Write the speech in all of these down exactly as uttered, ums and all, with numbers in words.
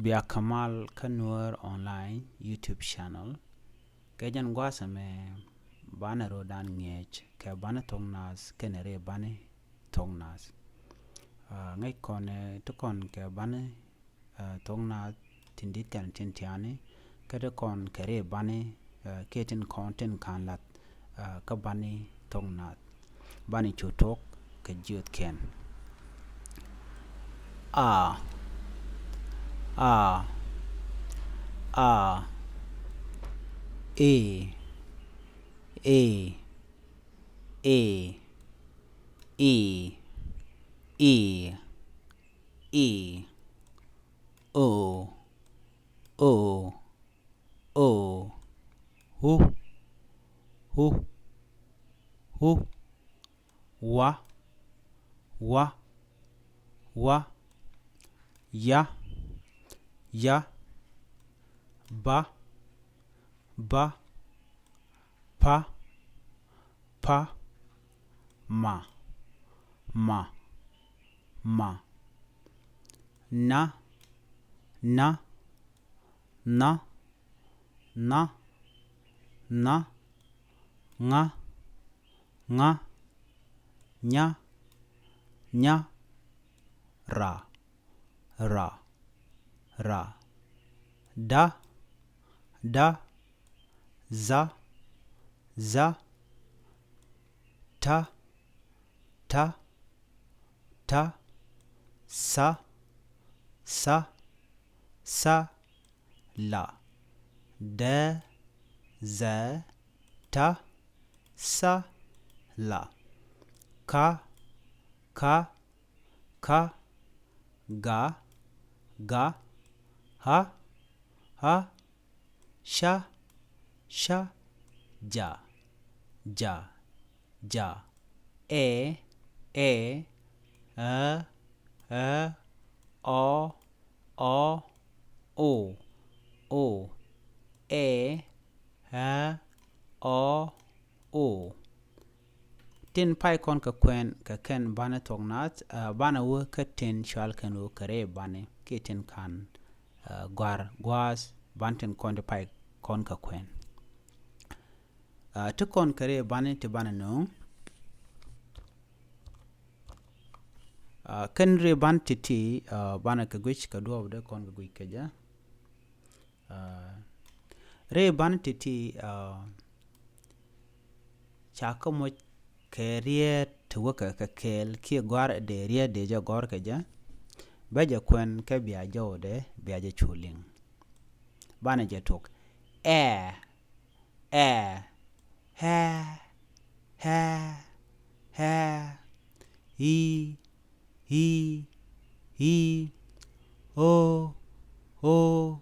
Bia kamal kä Nuer Online YouTube channel. Kɛ jɛn gua̱a̱th ɛmɛ banɛ rɔ̱dan ŋi̱eec kɛ bani thok Naath kɛnɛ ri bani thok Naath. Ŋäc kɔn ti kɔn kɛ bani thok Naath tin di̱t kɛn tin tiani, kä ti kɔn kɛ ri bani kiɛ tin kɔn tin ka̱n la̱th kä bani thok Naath. Bani cu tok kɛ jiöthkɛn. A, a, a, e, e, e, e, e, e, o, o, o, u, u, u, wa, wa, wa, ya, ya, ba, ba, pa, pa, ma, ma, ma, na, na, na, na, na, ŋa, ŋa, nya, nya, ra, ra, ra, da, da, za, za, ta, ta, ta, sa, sa, sa, la, dɛ, zɛ, ta, sa, la, ka, ka, ka, ga, ga, ha, ha, ca, ca, ja, ja, ja, ɛ, ɛ, ä, ä, ɔ, ɔ, o, o, ɛ, ä, ɔ, o. Tin pay kɔn kɛ kuɛn kɛ kɛn bani thok Naath, banɛ wä kä tin cual kɛn wä kɛ ri bani kiɛ tin ka̱n gua̱r gua̱a̱th ban tin kɔn ti pay kɔn kɛ kuɛn. Ti kɔn kɛ ri bani ti banɛ nööŋ. Kɛn ri bani ti ti banɛ kɛ guic kɛ duɔ̱ɔ̱p dee kɔn kɛ guic kɛ jɛ. Ri bani ti ti ca kä moc kɛ riet ti wä kɛ kɛ kɛɛl kiɛ gɔ̱a̱r dee riet dee jɛ gɔ̱r kɛ jɛ. Bɛ jɛ kuɛn kɛ bia jɔwdɛ bia jɛ cu liŋ. Banɛ jɛ tok. Ɛ, ɛ, hɛ, hɛ, hɛ, i, i, i, o, o,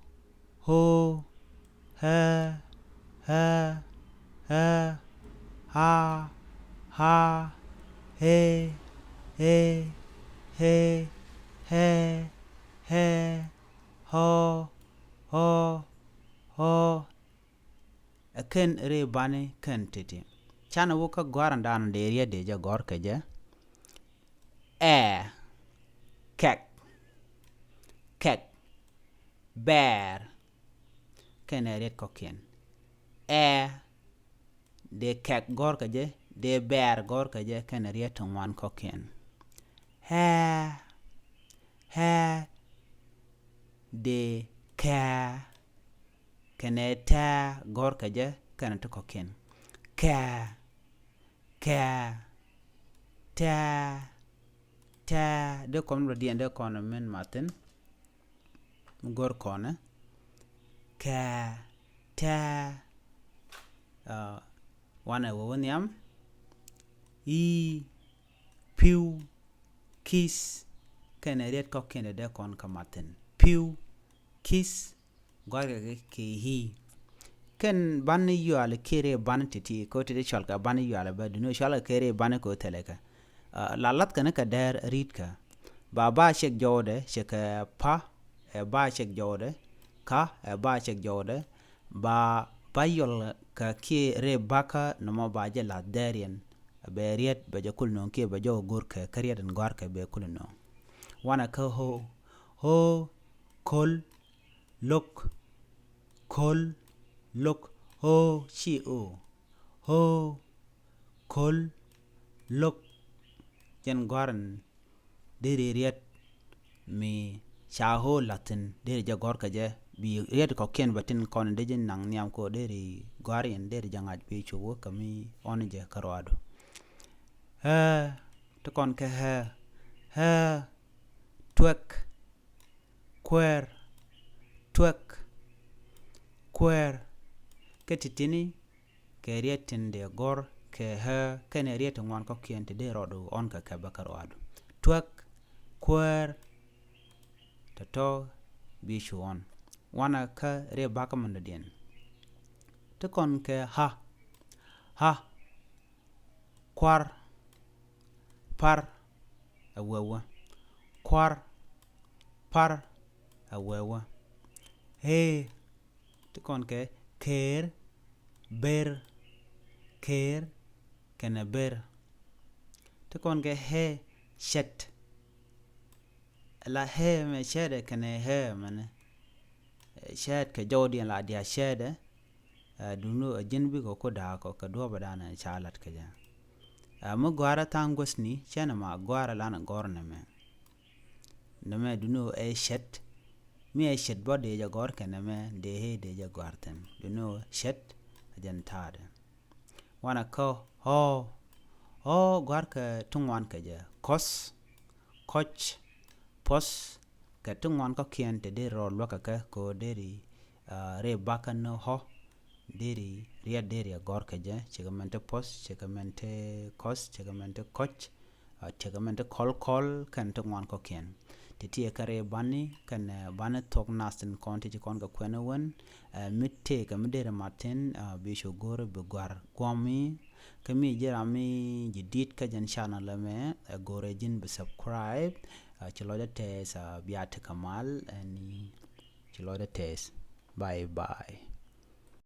o, hɛ, hɛ, hɛ, ha, ha, he, he, he, hɛ, hɛ, hɔ, hɔ, hɔ. Ɛ kɛn ri bani kɛn titi. Canɛ wä kä gɔ̱a̱r in da̱a̱n dee riet dee jɛ gɔ̱r kɛ jɛ. Ɛ, kɛk, kɛk, bɛɛr, kɛnɛ riet kɔ̱kiɛn. Ɛ, dee kɛk gɔ̱r kɛ jɛ, dee bɛɛr gɔ̱r kɛ jɛ, kɛnɛ riet ti ŋuan kɔ̱kiɛn. Hɛ, hɛ, dee kɛ, kɛnɛ tɛ gɔ̱r kɛ jɛ, kɛnɛ ti kɔ̱kiɛn. Kɛ, kɛ, tɛ, tɛ, dee kɔn rɔ diɛn dee kɔn min mathin. Mi gɔ̱r kɔnɛ. Kɛ, tɛ, wanɛ wä wä nhiam. I, pi̱w, ki̱th, kɛnɛ riet kɔ̱kiɛn dee kɔn kɛ mathin. Pi̱w, ki̱th, gɔ̱a̱rkɛ kɛ i̱. Kɛn bani yuali kiɛ ri bani titi, kɛ titi cual kɛ bani yuali bä, duni cual kɛ ri bani kɛ thilɛ kɛ. La lath kɛn kɛ dɛr ri̱t kɛ. Ba ba cɛk jɔwdɛ, cɛ kɛ pa, ɛ ba cɛk jɔwdɛ, ka, ɛ ba cɛk jɔwdɛ, ba, ba yɔl kɛ kiɛ ri bakä nɔmɔ ba jɛ lath dɛr yɛn. Bɛ riet, bɛ jɛ kul nöŋ kiɛ bɛ jɛ go̱r kɛ, kä riet in gɔ̱a̱rkɛ bɛ kul nöŋ. Wanɛ kä ho, ho, kol, lo̱k, ko̱l, lo̱k, o, ci, o, o, ko̱l, lo̱k. Jɛn gɔ̱a̱r in deri riɛt mi ca o la̱thin deri jɛ gɔ̱r kɛ jɛ, bi riɛt kɔ̱kiɛn bɛ tin kɔn in dee ji̱ naŋ nhiam kɛ ɣöö deri gɔ̱a̱r in deri jɛ ŋa̱c bi cu wä kɛ mi ɣɔn jɛ kä ruaadu. Ɣää, ti kɔn kɛ ɣää, ɣää, tuɛk, kuɛɛr, tuɛk, kuɛɛr. Kɛ ti̱ti̱ni kɛ riɛt tin dee gɔ̱r kɛ ɣää kɛnɛ riɛt ti ŋuan kɔ̱kiɛn ti dee rɔɔdu ɣɔn kɛ kɛpɛ kä ruaadu. Tuɛk, kuɛɛr, tɔ̱tɔ̱, bi cu ɣɔn. Wanɛ kä riɛt bakä min dɔ̱diɛn. Ti kɔn kɛ ɣä, ɣä, kuar, par, ɛ wee wä. Kuar, par, ɛ wee wä. Ɣee, ti kɔn kɛ keer, ber, keer, kɛnɛ ber. Ti kɔn kɛ ɣee, cɛt. La ɣee mɛ cɛtdɛ kɛnɛ ɣee mɛnɛ. Cɛt kɛ jɔwdiɛn la dia cɛtdɛ. Ɛ, duŋni ɣöö ɛ ji̱n bikɛ ku da̱a̱k ɔ kɛ duɔ̱ɔ̱pädan ca la̱t kɛ jɛ. Ɛ, mi gɔ̱a̱rä tha̱a̱ŋ guäthni cɛn ɛma gɔ̱a̱rä lan ɛ gɔ̱r nɛmɛ. Nɛmɛ duŋni ɣöö ɛ cɛt. Mi ɛ cɛt bä dee jɛ gɔ̱r kɛ nɛmɛ dee ɣee dee jɛ gɔ̱a̱r thi̱n. Duŋni ɣöö cɛt ɛ jɛn ta̱a̱dɛ. Wanɛ kä ɣɔ̱. Ɣɔ̱ gɔ̱a̱r kɛ ti ŋuan kɛ jɛ. Kɔ̱th, kɔ̱c, puɔ̱th, kɛ ti ŋuan kɔ̱kiɛn te deri rɔ luäkä kɛ kɛ ɣöö deri, ɛ, ri bakä ni ɣɔ̱. Deri riɛt deri ɛ gɔ̱r kɛ jɛ, cikɛ mɛn ti puɔ̱th, cikɛ mɛn ti kɔ̱th, cikɛ mɛn ti kɔ̱c, ɛ, cikɛ mɛn ti kɔ̱l kɔ̱l kɛn ti ŋuan kɔ̱kiɛn. Ti ti ɛ kɛ ri bani kɛn, ɛ, bani thuɔ̱k nath tin kɔn ti ci kɔn kɛ kuɛn ɛ wen, ɛ, mi tëëkɛ mi deri mat thi̱n, ɛ, bi cu go̱o̱ri bi gɔ̱a̱r guɔ̱mi. Kä mi ji̱ ram mi ji̱ di̱t kä jɛn channel ɛmɛ, ɛ, go̱o̱rɛ ji̱n bi subscribe. Ɛ, ci lɔcdä tɛɛth, ɛ, bia tekɛ mal ɛn ci lɔcdä tɛɛth. Bye bye.